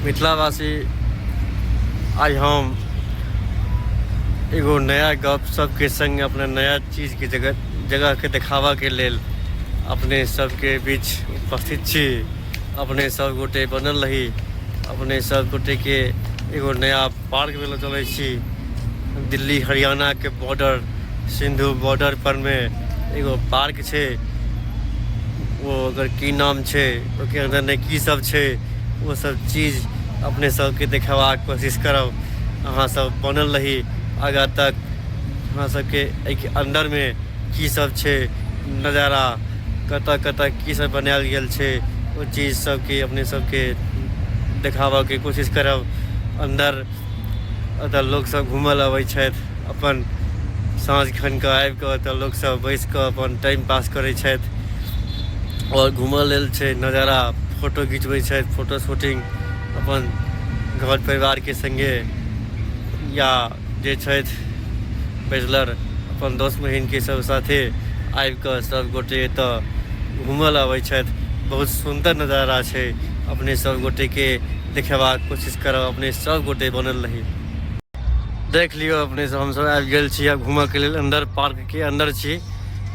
मिथिलावासी, आइ हम एगो नया गप सबके संग अपना नया चीजके जगह जगहके देखाबऽके लेल अपने सबके बीच उपस्थित छी। अपने सब गोटे बनल रही। अपने सब गोटेके एगो नया पार्कमे लऽ चलै छी। दिल्ली हरियाणाके बॉर्डर, सिन्धु बॉर्डर परमे एगो पार्क छै। ओ ओकर की नाम छै, ओहिके अन्दरमे की सब छै, ओ सब चीज अपने सबके देखेबाक कोशिश करब। अहाँ सब बनल रही आगाँ तक। अहाँ सबके एहिके अन्दरमे की सब छै नजारा, कतऽ कतऽ की सब बनायल गेल छै, ओ चीज सबके अपने सबके देखाबऽके कोशिश करब। अन्दर एतऽ लोकसब घूमऽ लए अबै छथि। अपन साँझ खन कऽ आबि कऽ एतऽ लोकसब बैस कऽ अपन टाइम पास करै छथि आओर घूमऽ लेल छै नजारा, फोटो घिचबै छथि, फोटो शूटिंग अपन घर परिवारके सङ्गे या जे छथि बैचलर अपन दोस्त महीनके सब साथे आबि कऽ सब गोटे एतऽ घूमऽ लए अबै छथि। बहुत सुन्दर नजारा छै। अपने सब गोटेके देखेबाक कोशिश करब। अपने सब गोटे बनल रही। देख लियौ अपने सब, हमसब आबि गेल छी आब घूमऽके लेल। अन्दर पार्कके अन्दर छी।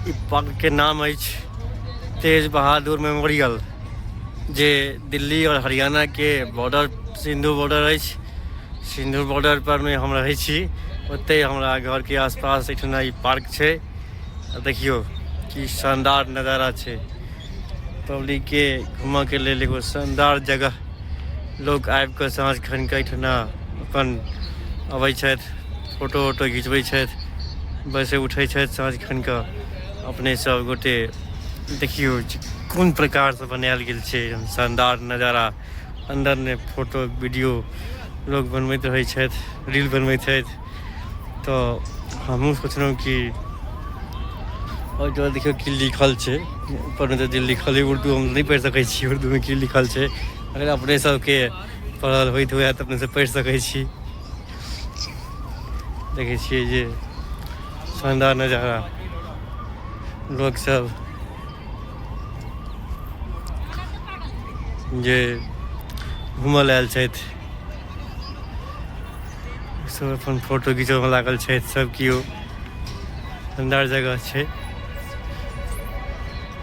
ई पार्कके नाम अछि तेज बहादुर मेमोरियल, जे दिल्ली आओर हरियाणाके बॉर्डर, सिन्धु बॉर्डर अछि। सिन्धु बॉर्डर पर मे हम रहै छी। ओतहि हमरा घरके आसपास एहिठिना ई पार्क छै। देखियौ की शानदार नजारा छै। पब्लिकके घूमऽके लेल एगो शानदार जगह। लोक आबि कऽ साँझ खन कऽ एहिठिना अपन अबै छथि, फोटो वोटो घिचबै छथि, बैसै उठै छथि साँझ खन कऽ। अपने सब गोटे देखियौ कोन प्रकारसँ बनायल गेल छै शानदार नजारा। अन्दरमे फोटो वीडियो लोक बनबैत रहै छथि, रील बनबै छथि। तऽ हमहूँ सोचलहुँ कि आओर जो देखियौ की लिखल छै ऊपरमे, तऽ जे लिखल है उर्दू, हम नहि पढ़ि सकै छी उर्दूमे की लिखल छै। अगर अपने सबके पढ़ल होइत हुए तऽ अपने सब पढ़ि सकै छी। देखै छियै जे शानदार नजारा। लोक सब जे घूमऽ लए आयल छथि, सब अपन फोटो घिचबऽमे लागल छथि सब केओ। शानदार जगह छै।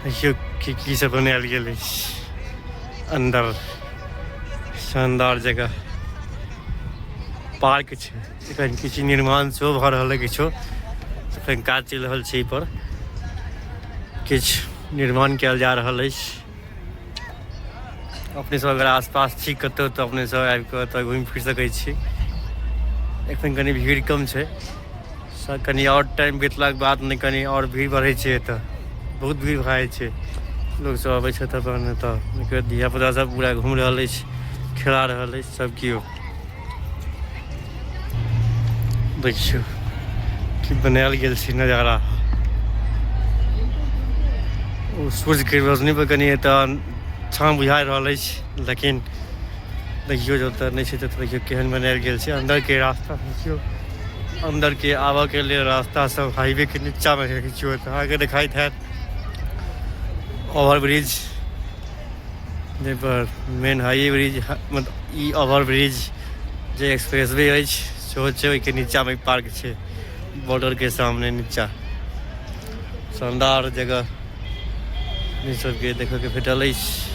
देखियौ की की सब बनायल गेल अछि अन्दर। शानदार जगह पार्क छै। एखन किछु निर्माण सेहो भऽ रहल है, किछो एखन काज चलि रहल छै। एहिपर किछु निर्माण कयल जा रहल अछि। अपने सब अगर आसपास छी कतहु तऽ अपने सब आबि कऽ एतऽ घुमि फिर सकै छी। एखन कनि भीड़ कम छै। कनि आओर टाइम बितलाके बाद ने कनि आओर भीड़ बढ़ै छै। एतऽ बहुत भीड़ भए जाइ छै। लोक सब अबै छथि अपन एतऽ। देखियौ, धिया पुता सब पूरा घुमि रहल अछि, खेला रहल अछि सब केओ। देखियौ की बनायल गेल छै नजारा। ओ सूर्यके रोशनी पर कनि एतऽ छाँह बुझा रहल अछि, लेकिन देखियौ जतऽ नहि छै ततऽ देखियौ केहन बनायल गेल छै। अन्दरके रास्ता देखियौ। अन्दरके आबऽके लेल रास्ता सब हाईवे के नीचामे देखियौ, तऽ अहाँके देखाइत हैत ओवर ब्रिज, जाहिपर मेन हाईवे ब्रिज, मतलब ई ओवर ब्रिज जे एक्सप्रेस वे अछि सेहो छै। ओहिके नीचामे पार्क छै, बॉर्डरके सामने नीचा। शानदार जगह ई सबके देखऽके भेटल अछि।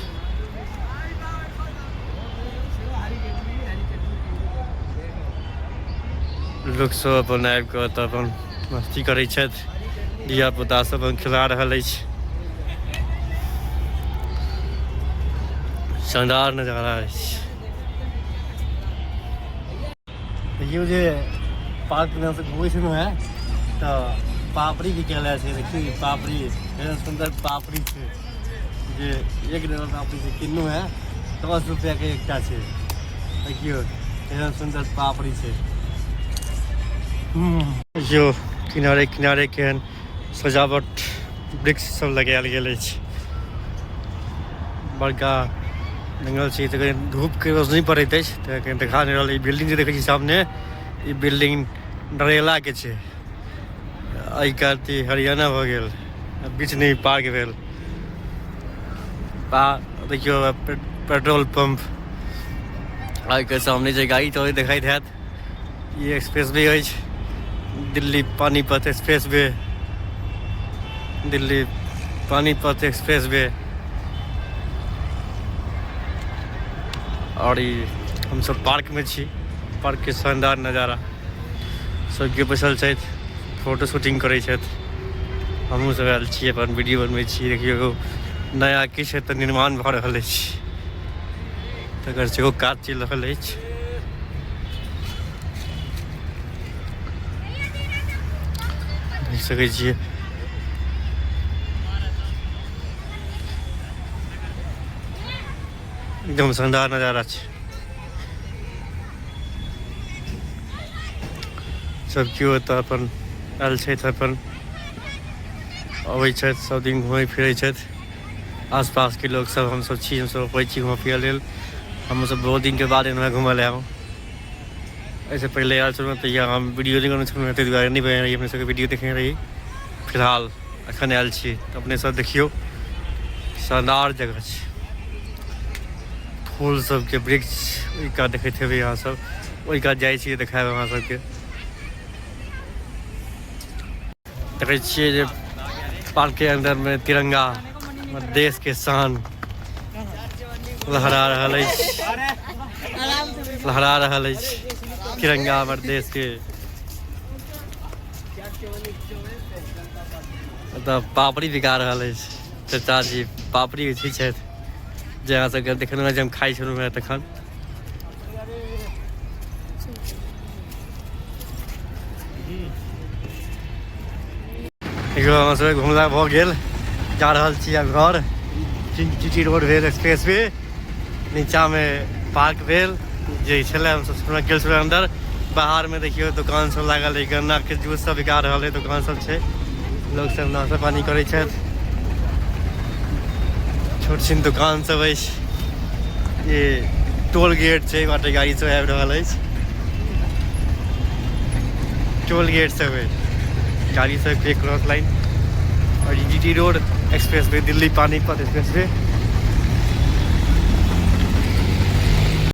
लोक सब अपन आबि कऽ एतऽ अपन मस्ती करै छथि। धिया पुता सब अपन खेला रहल अछि। शानदार नजारा अछि। देखियौ जे पार्कमे हमसब घुमै छलहुँ हेँ तऽ पापड़ी बिकायल छै। देखियौ, ई पापड़ी एहन सुन्दर पापड़ी छै जे एक नंबर पापड़ी छै। किनलहुँ हेँ, 10 रुपैआके एकटा छै। देखियौ, एहन सुन्दर पापड़ी छै। देखियौ, किनारे किनारे केहन सजावट, वृक्ष सब लगायल गेल अछि। बड़का जंगल छै, तऽ कनि धूपके रोशनी पड़ैत अछि तऽ कनि देखा नहि रहल। ई बिल्डिंग जे देखै छी सामने, ई बिल्डिंग नरेलाके छै। एहि कात ई हरियाणा भऽ गेल, बीचमे ई पार्क भेल। आ देखियौ, पेट्रोल पंप आइके सामने जे गाड़ी चलैत देखाइत हैत, ई एक्सप्रेस वे अछि, Delhi Panipat expressway, Delhi Panipat expressway. आओर ई हमसब पार्कमे छी, पार्कके शानदार नजारा। सब केओ बैसल छथि, फोटो शूटिंग करै छथि। हमहूँ सब आयल छी, अपन वीडियो बनबै छी। देखियौ, एगो नया किछु एतऽ निर्माण भऽ रहल अछि, तकर सेहो काज चलि रहल अछि। देख सकै छियै, एकदम शानदार नजारा छै। सब केओ एतऽ अपन आयल छथि, अपन अबै छथि, सब दिन घुमै फिरै छथि आसपासके लोक सब। हमसब छी, हमसब अबै छी घूमऽ फिरऽ लेल। हमसब बहुत दिनके बाद एलहुँ घूमऽ लए। हम एहिसँ पहिले आयल छलहुँ तहिया हम वीडियो नहि बनबै छलहुँ, ताहि दुआरे नहि बनेने रही, अपने सबके वीडियो देखने रही। फिलहाल एखन आयल छी तऽ अपने सब देखियौ, शानदार जगह छै। फूल सबके वृक्ष ओहि कात देखैत हेबै अहाँ सब। ओहि कात जाइ छी, देखायब अहाँ सबके। देखै छियै जे पार्क के अंदर में तिरंगा, हमर देश के शान लहरा रहल अछि, लहरा रहल अछि तिरंगा हमर देश के। एतऽ पापड़ी बिका रहल अछि। चाचा जी पापड़ी बेचै छथि, जे अहाँ सबके देखलहुँ जे हम खाइ छलहुँ हेँ तखन। देखियौ, हमरा सबके घुमला भऽ गेल, जा रहल छी आब घर। जी टी रोड भेल, एक्सप्रेस वे, नीचाँमे पार्क भेल जे छलै, हमसब गेल छलहुँ अन्दर। बाहरमे देखियौ, दोकान सब लागल अछि, गन्नाके जूस सब बिका रहल अछि, दोकान सब छै, लोक सब नाश्ता पानी करै छथि। छोट छिन दोकान सब अछि। ई टोल गेट छै, बाटे गाड़ी सब आबि रहल अछि। टोल गेट सब अछि, गाड़ी सबके क्रॉस लाइन। आओर ई G T road, express way, Delhi Panipat express way.